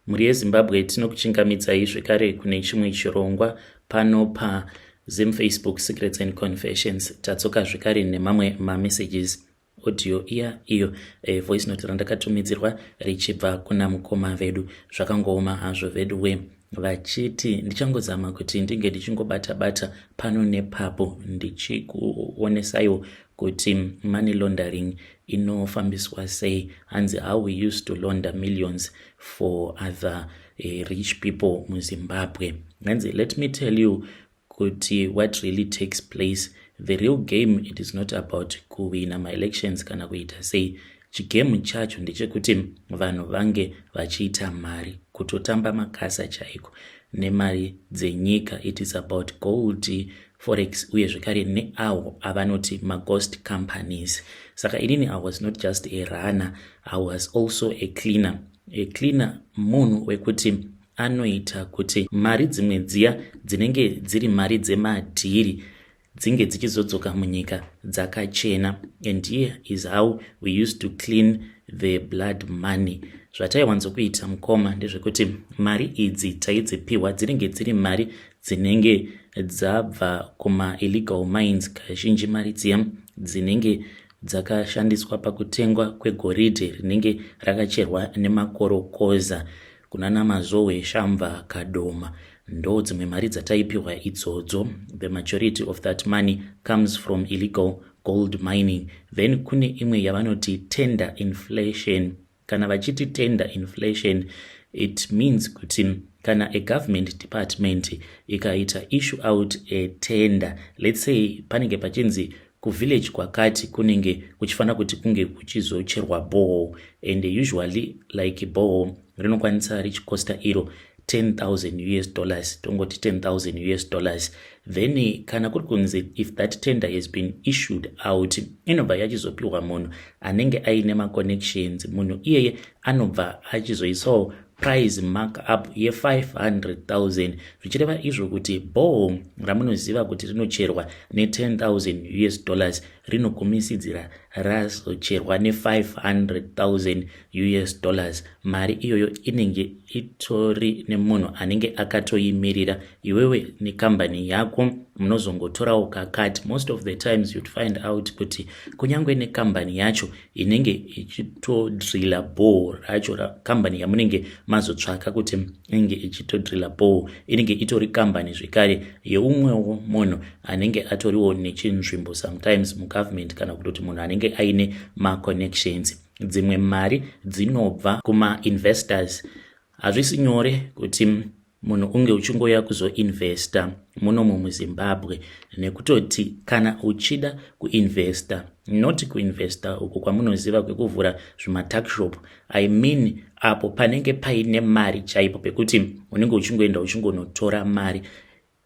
Mhuri yeZimbabwe, tinokuchingamidzai zvekare kune chimwe chirongwa pano paZim Facebook Secrets and Confessions. Tadzoka zvekare nemamwe mamessages, audio iya iyo voice note randakatumidzirwa richibva kuna mukoma vedu. Zvakangooma hazvo vedu we, vachiti ndichangozama kuti ndinge ndichingobata-bata pano nepapo, ndichikuonesaiwo kuti money laundering inofambiswa sei. Hanzi, "How we used to launder millions for other rich people muZimbabwe." Hanzi, "Let me tell you kuti what really takes place, the real game, it is not about kuwina maelections kana kuita sei. Chigame chacho ndechekuti vanhu vange vachiita mari, kutotamba makasa chaiko nemari dzenyika. It is about gold, forex, uye zvekare neawo avanoti maghost companies. Saka inini I was not just a runner, I was also a cleaner. A cleaner munhu wekuti anoita kuti mari dzimwe dziya dzinenge dziri mari dzemadhiri dzinge dzichizodzoka munyika dzakachena. And here is how we used to clean the blood money. Zvataiwanzokuita, mukoma, ndezvekuti mari idzi taidzipiwa, dzinenge dziri mari dzinenge dzabva kumaillegal mines. Kazhinji mari dziya dzinenge dzakashandiswa pakutengwa kwegoridhe rinenge rakacherwa nemakorokoza kunana Mazowe, Shamva, Kadoma. Ndo dzimwe mari dzataipiwa idzodzo. The majority of that money comes from illegal gold mining. Then kune imwe yavanoti tender inflation. Kana vachiti tender inflation, it means kuti kana a government department ikaita issue out a tender, let's say panenge pachinzi kuvillage kwakati kunenge kuchifanira kuti kunge kuchizocherwa borehole, and usually like borehole rinokwanisa richikosta iro US$10,000, tongoti US$10,000. Then kana kuri kunzi if that tender has been issued out, inobva yachizopiwa munhu anenge aine maconnections. Munhu iyeye anobva achizoisawo price mark up ye500,000, zvichireva izvo kuti borehole ramunoziva kuti rinocherwa ne10,000 US dollars rinogumisidzira razocherwa ne500,000 US dollars. Mari iyoyo inenge itori nemunhu anenge akatoimirira. Iwewe nekambani yako munozongotorawo kakati. Most of the times you'd find out kuti kunyange nekambani yacho inenge ichitodrilla borehole racho, kambani yamunenge mazotsvaka kuti inenge ichitodrilla borehole, inenge itori kambani zvekare yeumwewo munhu anenge atoriwo nechinzvimbo, sometimes mugovernment, kana kutoti munhu anenge aine maconnections. Dzimwe mari dzinobva kumainvestors. Hazvisi nyore kuti munhu unge uchingoya kuzoinvesta munomu muZimbabwe, nekutoti kana uchida kuinvesta, not kuinvesta uku kwamunoziva kwekuvhura zvimatuckshop, I mean apo panenge paine mari chaipo pekuti unenge uchingoenda uchingonotora mari,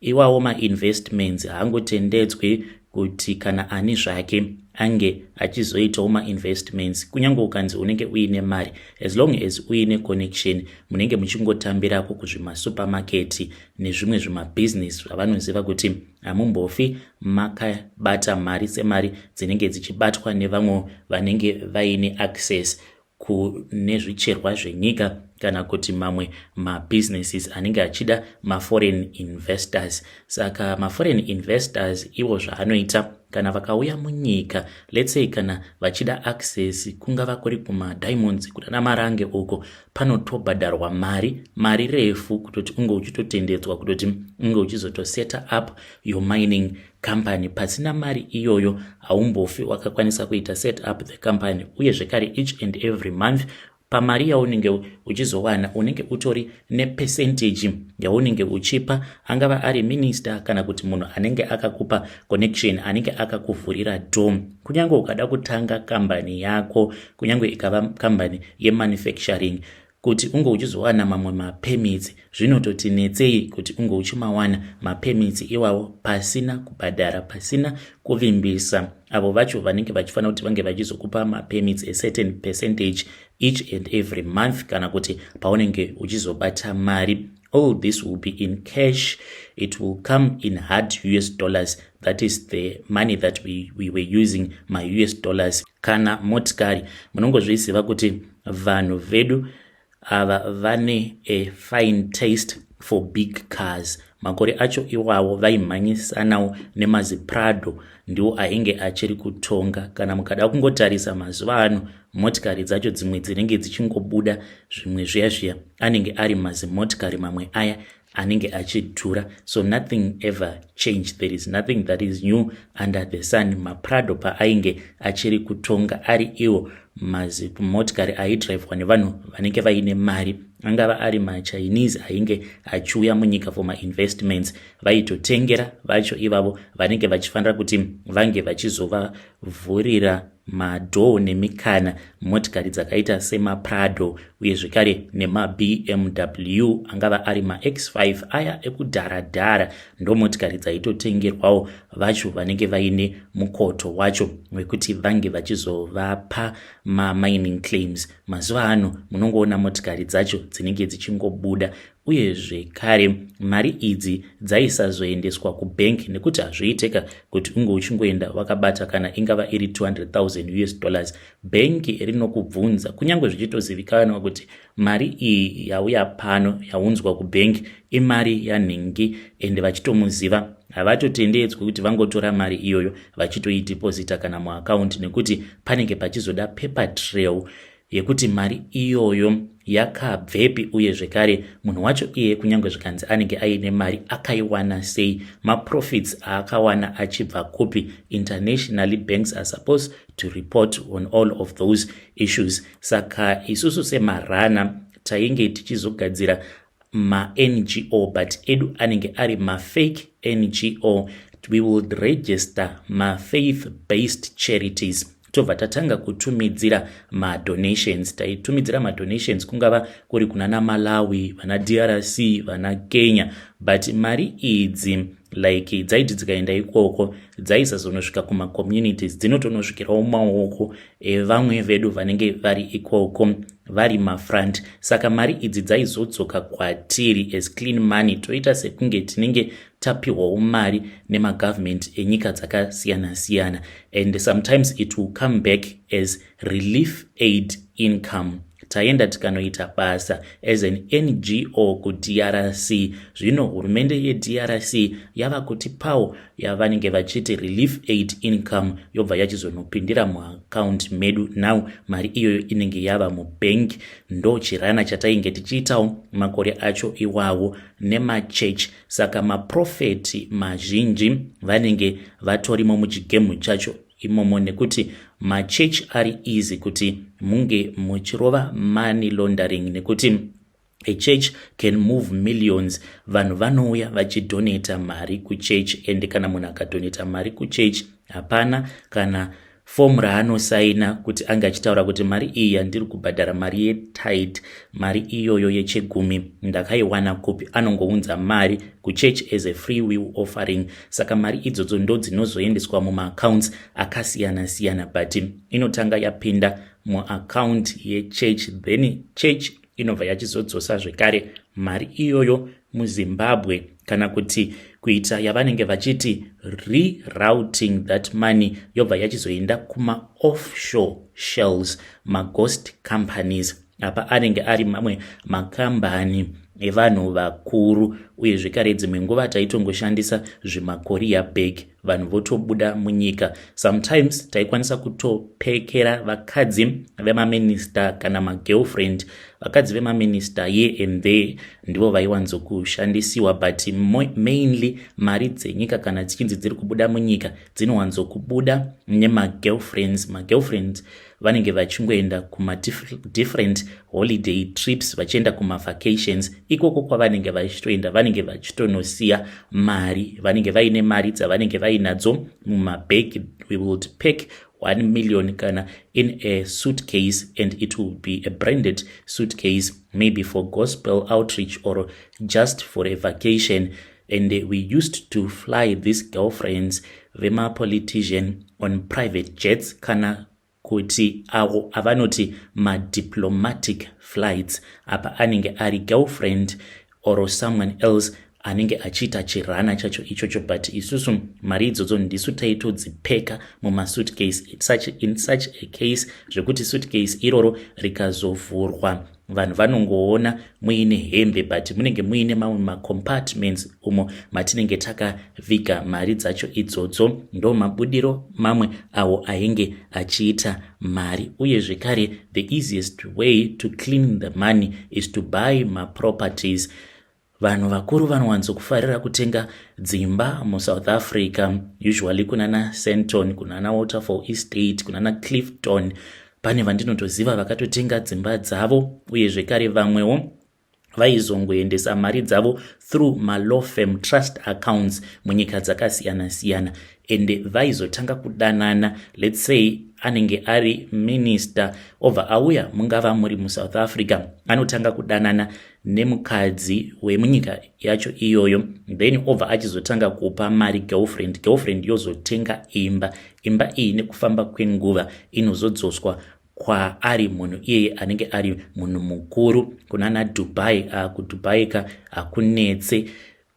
iwawo mainvestments haangotendedzwi kuti kana ani zvake ange achizoitawo mainvestments. Kunyange ukanzi unenge uine mari, as long as uine connection, munenge muchingotambirako kuzvimasupamaketi nezvimwe zvimabhizinesi zvavanoziva kuti hamumbofi makabata mari semari dzinenge dzichibatwa nevamwe vanenge vaine access kune zvicherwa zvenyika, kana kuti mamwe mabusinesses anenge achida maforeign investors. Saka maforeign investors ivo zvaanoita kana vakauya munyika, let's say kana vachida access, kungava kuri kumadiamonds kudana Marange uko, panotobhadharwa mari, mari refu, kutoti unge uchitotendedzwa kutoti unge uchizotoseta up your mining company. Pasina mari iyoyo haumbofi wakakwanisa kuita set up the company. Uye zvekare each and every month pamari yaunenge uchizowana, unenge utori nepercentage yaunenge uchipa, angava ari minister kana kuti munhu anenge akakupa connection, anenge akakuvhurira door. Kunyange ukada kutanga kambani yako, kunyange ikava kambani yemanufacturing, kuti unge uchizowana mamwe mapermits zvinototi netsei kuti unge uchimawana mapermits iwawo pasina kubhadhara, pasina kuvimbisa avo vacho vanenge vachifanira kuti vange vachizokupa mapermits a certain percentage each and every month, kana kuti paunenge uchizobata mari. All this will be in cash. It will come in hard US dollars. That is the money that we were using, maUS dollars. Kana motikari, munongozviziva kuti vanhu vedu Ava vane a fine taste for big cars. Makore acho iwawo vaimhanyisanawo nemaziPrado, ndiwo ainge achiri kutonga. Kana mukada kungotarisa mazuva ano, motikari dzacho dzimwe dzinenge dzichingobuda zvimwe zviya zviya, anenge ari mazimotikari mamwe aya anenge achidhura. So nothing ever change, there is nothing that is new under the sun. MaPrado paainge achiri kutonga, ari iwo mazimotikari aidhiraivhwa nevanhu vanenge vaine mari, angava ari maChinese ainge achiuya munyika for mainvestments, vaitotengera vacho ivavo vanenge vachifanira kuti vange vachizovavhurira madoor nemikana motikari dzakaita semaPrado, uye zvekare nemaBMW, angava ari maX5 aya ekudharadhara. Ndo motikari dzaitotengerwawo vacho vanenge vaine mukoto wacho wekuti vange vachizovapa mamining claims. Mazuva ano munongoona motikari dzacho dzinenge dzichingobuda. Uye zvekare mari idzi dzaisazoendeswa kubhenki, nekuti hazviiteka kuti unge uchingoenda wakabata kana ingava iri 200,000 US dollars. Bhenki rinokubvunza, kunyange zvichitozivikanwa kuti mari iyi yauya pano, yaunzwa kubhenki, imari yanhingi, ende vachitomuziva, havatotendedzwi kuti vangotora mari iyoyo vachitoidhipozita kana muakaunti, nekuti panenge pachizoda paper trail yekuti mari iyoyo yakabvepi, uye zvekare munhu wacho iye, kunyange zvikanzi anenge aine mari, akaiwana sei, maprofits aakawana achibva kupi. Internationally, banks are supposed to report on all of those issues. Saka isusu semarana tainge tichizogadzira maNGO, but edu anenge ari mafake NGO. We would register mafaith based charities, tobva tatanga kutumidzira madonations. Taitumidzira madonations kungava kuri kunana Malawi, vana DRC, vana Kenya, but mari idzi like dzaiti dzikaenda ikoko dzaisazonosvika kumacommunities, dzinotonosvikirawo maoko evamwe vedu vanenge vari ikoko vari mafront. Saka mari idzi dzaizodzoka kwatiri as clean money, toita sekunge tinenge tapiwawo mari nemagovernment enyika dzakasiyana-siyana, and sometimes it will come back as relief aid income. Taenda tikanoita basa as an NGO kuDRC, zvino hurumende yeDRC yava kutipawo yavanenge vachiti relief aid income, yobva yachizonopindira muakaunti medu. Now mari iyoyo inenge yava mubank. Ndo chirana chatainge tichiitawo makore acho iwawo nemachechi. Saka maprofeti mazhinji vanenge vatorimo muchigemu chacho imomo, nekuti machechi ari easy kuti munge muchirova money laundering, nekuti a church can move millions. Vanhu vanouya vachidonata mari kuchurch, and kana munhu akadonata mari kuchurch, hapana kana fomu raanosaina kuti ange achitaura kuti mari iyi yandiri kubhadhara, mari yetithe, mari iyoyo yechegumi, ndakaiwana kupi. Anongounza mari kuchurch as a free will offering. Saka mari idzodzo ndo dzinozoendeswa mumaaccounts akasiyana-siyana, but inotanga yapinda muaccount yechurch, then church inobva yachizodzosa zvekare mari iyoyo muZimbabwe, kana kuti kuita yavanenge vachiti rerouting that money, yobva yachizoenda kumaoffshore shells, maghost companies. Apa anenge ari mamwe makambani evanhu vakuru. Uye zvekare dzimwe nguva taitongoshandisa zvimacourier bag, vanhu votobuda munyika. Sometimes taikwanisa kutopekera vakadzi vemaminista kana magirlfriend. Vakadzi vemaminista here and there ndivo vaiwanzokushandisiwa, but mainly mari dzenyika kana dzichinzi dziri kubuda munyika, dzinowanzokubuda nemagirlfriends. Magirlfriends vanenge vachingoenda kumadifferent holiday trips, vachienda kumavacations. Ikoko kwavanenge vachitoenda, vanenge vachitonosiya mari, vanenge vaine mari dzavanenge vainadzo mumabag. We would pack 1 million kana in a suitcase, and it will be a branded suitcase, maybe for gospel outreach or just for a vacation, and we used to fly these girlfriends vemapolitician on private jets, kana kuti avo avanoti madiplomatic flights. Apa anenge ari girlfriend or someone else anenge achiita chirana chacho ichocho, but isusu mari idzodzo ndisu taitodzipeka mumasuitcase in such a case zvekuti suitcase iroro rikazovhurwa. Vanhu vanongoona muine hembe, but munenge muine mamwe macompartments umo matinenge takaviga mari dzacho idzodzo. Ndo mabudiro mamwe awo ainge achiita mari. Uye zvekare, the easiest way to clean the money is to buy maproperties. Vanhu vakuru vanowanzokufarira kutenga dzimba muSouth Africa, usually kunana Sandton, kunana Waterfall Estate, kunana Clifton. Pane vandinotoziva vakatotenga dzimba dzavo. Uye zvekare vamwewo vaizongoendesa mari dzavo through malaw firm trust accounts munyika dzakasiyana-siyana. Ende vaizotanga kudanana, let's say anenge ari minister, obva auya, mungava muri muSouth Africa, anotanga kudanana nemukadzi wemunyika yacho iyoyo, then obva achizotanga kupa mari girlfriend. Girlfriend yozotenga imba. Imba iyi nekufamba kwenguva inozodzoswa kwaari munhu iyeye anenge ari munhu mukuru kunana Dubai. KuDubai ka hakunetse.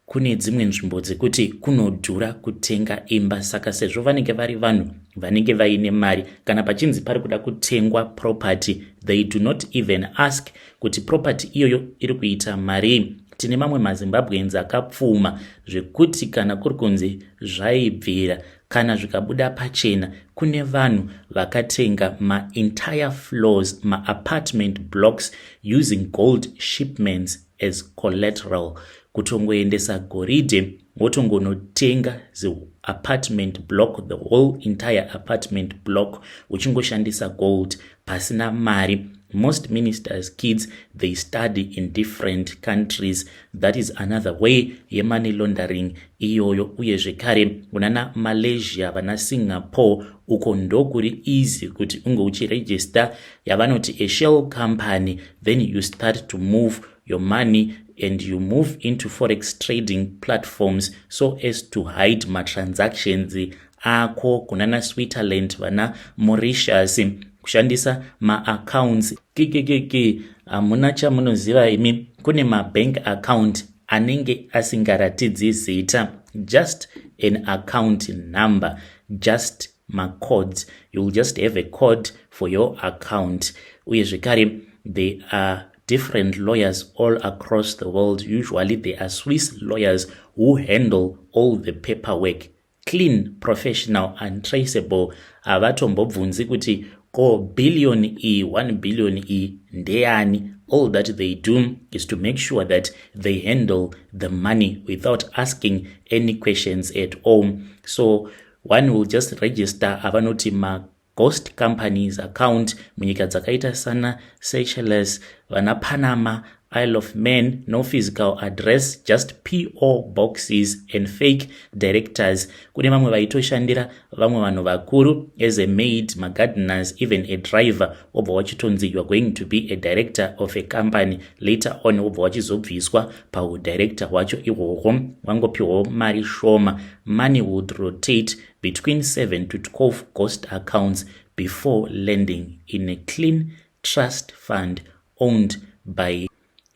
Kune dzimwe nzvimbo dzekuti kunodhura kutenga imba, saka sezvo vanenge vari vanhu vanenge vaine mari, kana pachinzi pari kuda kutengwa property, they do not even ask kuti property iyoyo iri kuita marii. Tine mamwe maZimbabweans akapfuma zvekuti kana kuri kunzi zvaibvira, kana zvikabuda pachena, kune vanhu vakatenga maentire floors, maapartment blocks, using gold shipments as collateral. Kutongoendesa goridhe, wotongonotenga ziapartment block, the whole entire apartment block, uchingoshandisa gold pasina mari. Most ministers' kids, they study in different countries. That is another way yemoney laundering iyoyo. Uye zvekare kunana Malaysia, vana Singapore uko, ndokuri easy kuti unge uchiregister yavanoti a shell company, then you start to move your money and you move into forex trading platforms so as to hide matransactions ako kunana Switzerland, vana Mauritius, kushandisa maaccounts kikikiki. Hamuna chamunoziva imi. Kune mabank account anenge asingaratidzi zita, just an account number, just macodes. You will just have a code for your account. Uye zvekare there are different lawyers all across the world. Usually they are Swiss lawyers who handle all the paperwork, clean, professional, untraceable. Havatombobvunzi kuti ko billion e 1 billion e ndeyani. All that they do is to make sure that they handle the money without asking any questions at all. So one will just register avanoti maghost companies account munyika dzakaita sana Seychelles, vana Panama, Isle of Man, no physical address, just PO boxes and fake directors. Kune vamwe vaitoshandira vamwe vanhu vakuru as a maid, magardeners, even a driver, wobva wachitonzi you are going to be a director of a company. Later on wobva wachizobviswa paudirector hwacho ihwohwo, wangopiwawo mari shoma. Money would rotate between 7 to 12 ghost accounts before landing in a clean trust fund owned by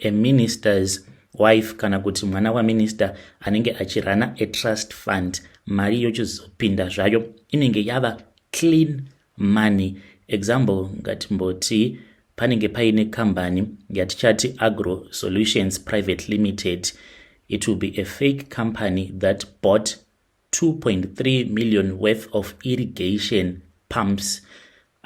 a minister's wife kana kuti mwana waminister anenge achirana a trust fund. Mari yochizopinda zvayo inenge yava clean money. Example, ngatimboti panenge paine kambani yatichati Agro Solutions Private Limited. It will be a fake company that bought 2.3 million worth of irrigation pumps.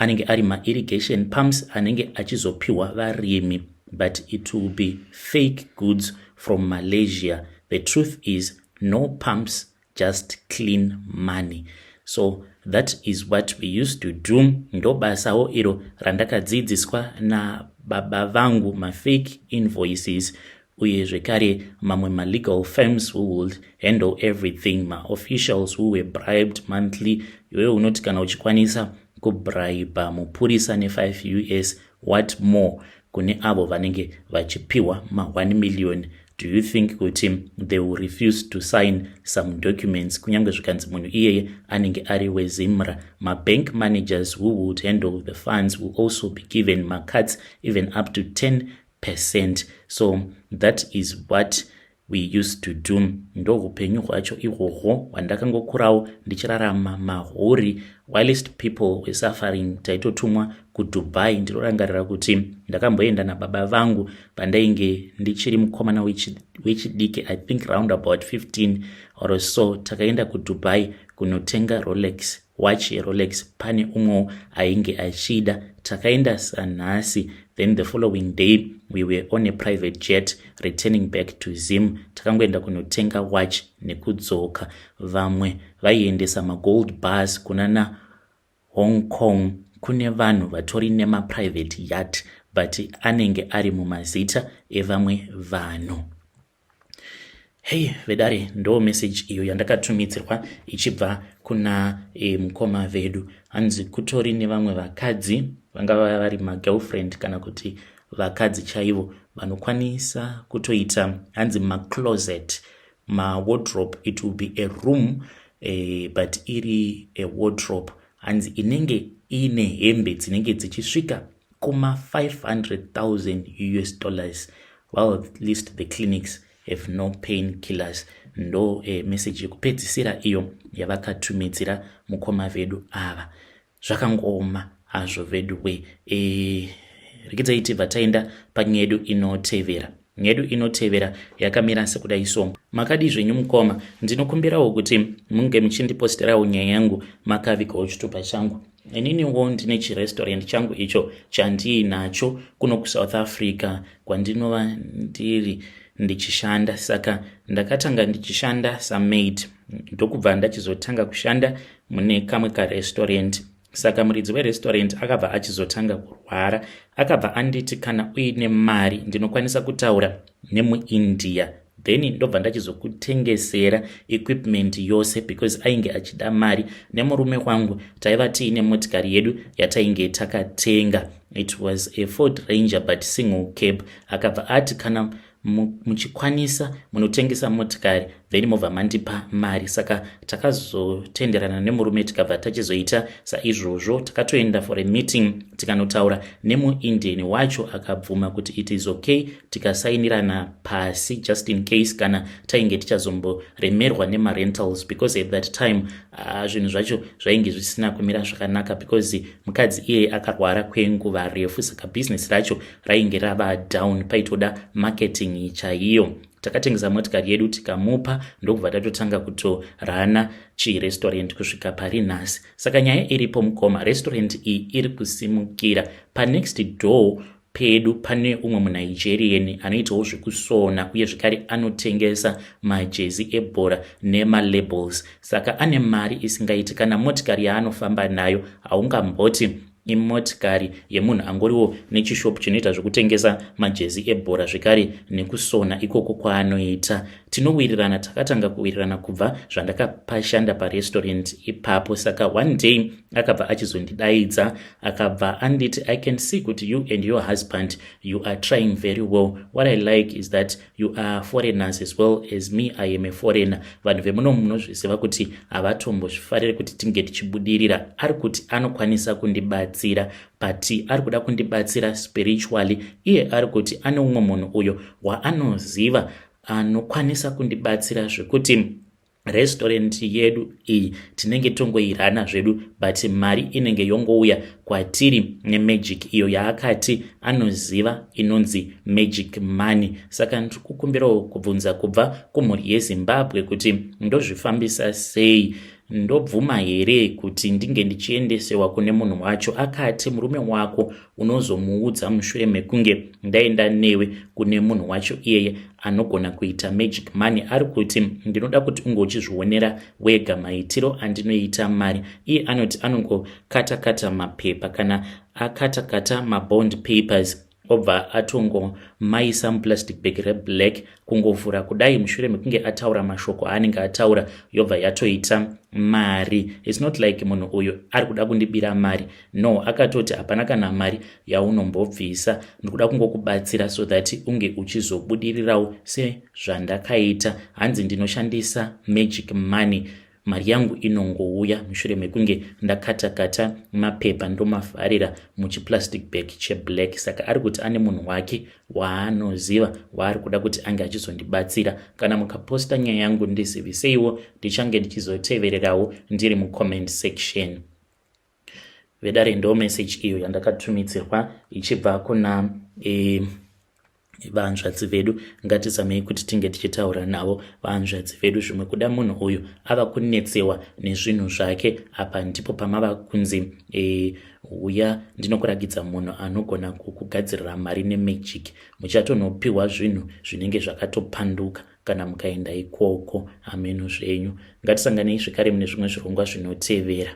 Anenge ari mairrigation pumps anenge achizopiwa varimi, but it will be fake goods from Malaysia. The truth is no pumps, just clean money. So that is what we used to do. Ndo basawo iro randakadzidziswa nababa vangu, mafake invoices, uye zvekare mamwe malegal firms who would handle everything, maofficials who were bribed monthly. Iwewe unoti kana uchikwanisa kubraiba mupurisa ne5 US, what more kune avo vanenge vachipiwa ma1 million? Do you think kuti they will refuse to sign some documents, kunyange zvikanzi munhu iyeye anenge ari weZIMRA? Mabank managers who would handle the funds will also be given macuts, even up to 10%. So that is what we used to do. Ndo upenyu hwacho ihwohwo hwandakangokurawo ndichirarama mahuri whilst people were suffering. Taitotumwa kuDubai. Ndinorangarira kuti ndakamboenda nababa vangu pandainge ndichiri mukomana wechidiki, I think round about 15 or so. Takaenda kuDubai kunotenga Rolex watch yeRolex. Pane umwewo ainge achida. Takaenda sanhasi. Then the following day we were on a private jet returning back to Zim. Takangoenda kunotenga watch nekudzoka. Vamwe vaiendesa magold bars kunana Hong Kong. Kune vanhu vatori nemaprivate yacht, but anenge ari mumazita evamwe vanhu. Hei vedare, ndo message iyo yandakatumidzirwa ichibva kuna mukoma vedu. Hanzi kutori nevamwe vakadzi, vangava vari magirlfriend kana kuti vakadzi chaivo, vanokwanisa kutoita, hanzi, macloset, mawardrobe. It will be a room, but iri a wardrobe, hanzi inenge iine hembe dzinenge dzichisvika kuma 500 000 US dollars, while at least the clinics have no pain killers. Ndo message yekupedzisira iyo yavakatumidzira mukoma vedu ava. Zvakangooma hazvo vedu we. Rekidzai tibva taenda panyaya yedu inotevera. Nyaya yedu inotevera yakamira sekudai so: Makadi zvenyu mukoma? Ndinokumbirawo kuti munge muchindiposterawo nyaya yangu makavigawo chitupa changu. Ininiwo ndine chirestaurant changu icho chandiinacho kuno kuSouth Africa kwandinova ndiri ndichishanda. Saka ndakatanga ndichishanda samaid, ndokubva ndachizotanga kushanda mune kamwe karestaurant. Saka muridzi werestaurant akabva achizotanga kurwara. Akabva anditi kana uine mari ndinokwanisa kutaura nemuIndia, then ndobva ndachizokutengesera equipment yose, because ainge achida mari. Nemurume wangu taiva tiine motikari yedu yatainge takatenga. It was a Ford Ranger, but single cab. Akabva ati kana muchikwanisa munotengesa motikari, then mobva mandipa mari. Saka takazotenderana nemurume, tikabva tachizoita saizvozvo. Takatoenda for a meeting, tikanotaura nemuIndian wacho, akabvuma kuti it is okay. Tikasainirana pasi just in case kana tainge tichazomboremerwa nemarentals, because at that time zvinhu zvacho zvainge zvisina kumira zvakanaka, because mukadzi iyeye akarwara kwenguva refu, saka bhizinesi racho rainge rava down, paitoda marketing chaiyo. Takatengesa motikari yedu, tikamupa, ndokubva tatotanga kutorana chirestaurant kusvika pari nhasi. Saka nyaya iripo mukoma, restaurant iyi iri kusimukira. Panext door pedu pane umwe muNigerian anoitawo zvekusona, uye zvekare anotengesa majezi ebhora nemalabels. Saka ane mari isingaiti. Kana motikari yaanofamba nayo, haungamboti imotikari yemunhu angoriwo nechishopu chinoita zvekutengesa majezi ebhora zvekare nekusona ikoko kwaanoita. Tinowirirana, takatanga kuwirirana kubva zvandakapashanda parestaurant ipapo. Saka one day akabva achizondidaidza, akabva anditi, "I can see kuti you and your husband, you are trying very well. What I like is that you are foreigners as well as me, I am a foreigner. Vanhu vemuno munozviziva kuti havatombozvifariri kuti tinge tichibudirira." Ari kuti anokwanisa kundibatsira, but ari kuda kundibatsira spiritually. Iye ari kuti ane umwe munhu uyo waanoziva anokwanisa kundibatsira zvekuti restaurant yedu iyi tinenge tongoirana zvedu, but mari inenge yongouya kwatiri nemagic iyo yaakati anoziva inonzi magic money. Saka ndiri kukumbirawo kubvunza kubva kumhuri yeZimbabwe kuti ndozvifambisa sei? Ndobvuma here kuti ndinge ndichiendesewa kune munhu wacho? Akati murume wako unozomuudza mushure mekunge ndaenda newe kune munhu wacho iyeye anogona kuita magic money. Ari kuti ndinoda kuti unge uchizvionera wega maitiro andinoita mari. Iye anoti anongokata kata mapepa, kana akata kata mabond papers, obva atongomaisa muplastic bag reblack. Kungovhura kudai, mushure mekunge ataura mashoko aanenge ataura, yobva yatoita mari. It's not like munhu uyu ari kuda kundibira mari, no. Akatoti hapana kana mari yaunombobvisa, ndikuda kungokubatsira so that unge uchizobudirirawo sezvandakaita. Hanzi ndinoshandisa magic money. Mari yangu inongouya mushure mekunge ndakatakata mapepa ndomavharira muchiplastic bag cheblack. Saka ari kuti ane munhu wake waanoziva waari kuda kuti ange achizondibatsira. Kana mukaposta nyaya yangu ndiziviseiwo, ndichange ndichizotevererawo ndiri mucomment section. Vedare, ndo message iyo yandakatumidzirwa ichibva kuna vahanzvadzi vedu. Ngatizamei kuti tinge tichitaura navo vahanzvadzi vedu. Zvimwe kuda munhu uyu ava kunetsewa nezvinhu zvake. Apa ndipo pamava kunzi uya ndinokurakidza munhu anogona kukugadzirira mari nemagic. Muchatonopiwa zvinhu zvinenge zvakatopanduka kana mukaenda ikoko. Hameno zvenyu. Ngatisanganei zvekare mune zvimwe zvirongwa zvinotevera.